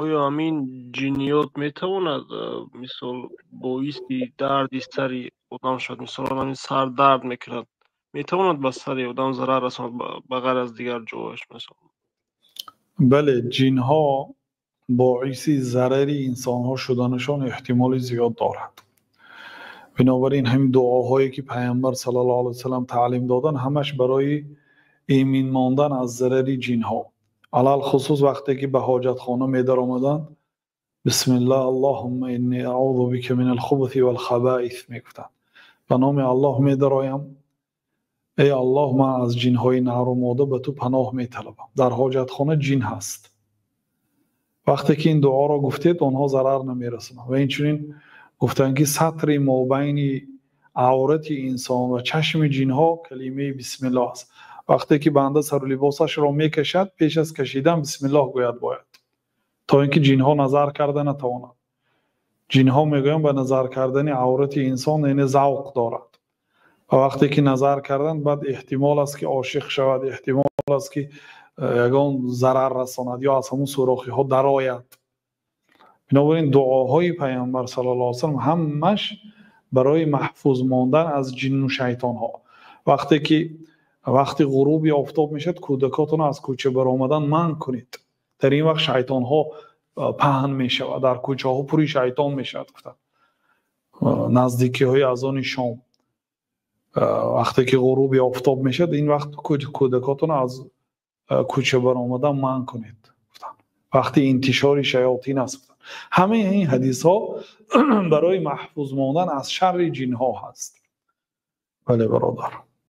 Оё ҳамин ҷинниёт метавонад, мисол, боиси дарди сари одам шавад? Мисолан, ҳамин сар дард мекунад, метавонад ба сари одам зарар расонад, ба ғайр аз дигар ҷояш, мисол? Бале, ҷинҳо боиси зарари инсонҳо шуданашон эҳтимоли зиёд дорад. Бинобар ин ҳамин дуоҳое, ки Пайғамбар саллаллоҳу алайҳи васаллам таълим додан, ҳамаш барои эмин мондан аз зарари ҷинҳо. Алалхусус вақте ки ба ҳоҷатхона медаромаданд, «Бисмиллаҳ, аллоҳумма инни аъузу бика минал хубуси вал хабаис» мегуфтанд. Ба номи Аллоҳ медароям, эй Аллоҳ, ман аз ҷинҳои нару мода ба ту паноҳ металабам. Дар ҳоҷатхона ҷин ҳаст. Вақте ки ин дуоро гуфтед, онҳо зарар намерасонанд. Ва инчунин гуфтанд, ки сатри мобайни аврати инсон ва чашми ҷинҳо калимаи бисмиллоҳ аст. Вақте ки банда сару либосашро мекашад, пеш аз кашидан бисмиллоҳ гӯяд бояд, то ин ки ҷинҳо назар карда натавонанд. Ҷинҳо, мегӯянд, ба назар кардани аврати инсон, яъне, завқ дорад ва вақте ки назар карданд, баъд эҳтимол аст, ки ошиқ шавад, эҳтимол аст, ки ягон зарар расонад ё аз ҳамун сӯрохиҳо дарояд. Бинобар ин дуоҳои Пайғамбар саллаллоҳу алайҳи васаллам ҳамаш барои маҳфуз мондан аз ҷинну шайтонҳо. Вақте ки вақти ғуруби офтоб мешавад, кӯдакотонро аз кӯча баромадан манъ кунед. Дар ин вақт шайтонҳо паҳн мешавад, дар кӯчаҳо пури шайтон мешавад, гуфтанд. Наздикиҳои азони шом, вақте ки ғуруби офтоб мешавад, ин вақт кӯдакотонро аз кӯча баромадан манъ кунед, гуфтанд. Вақти интишори шаётин аст, гуфтанд. Ҳамаи ин ҳадисҳо барои маҳфуз мондан аз шарри ҷинҳо ҳаст. Бале, бародар.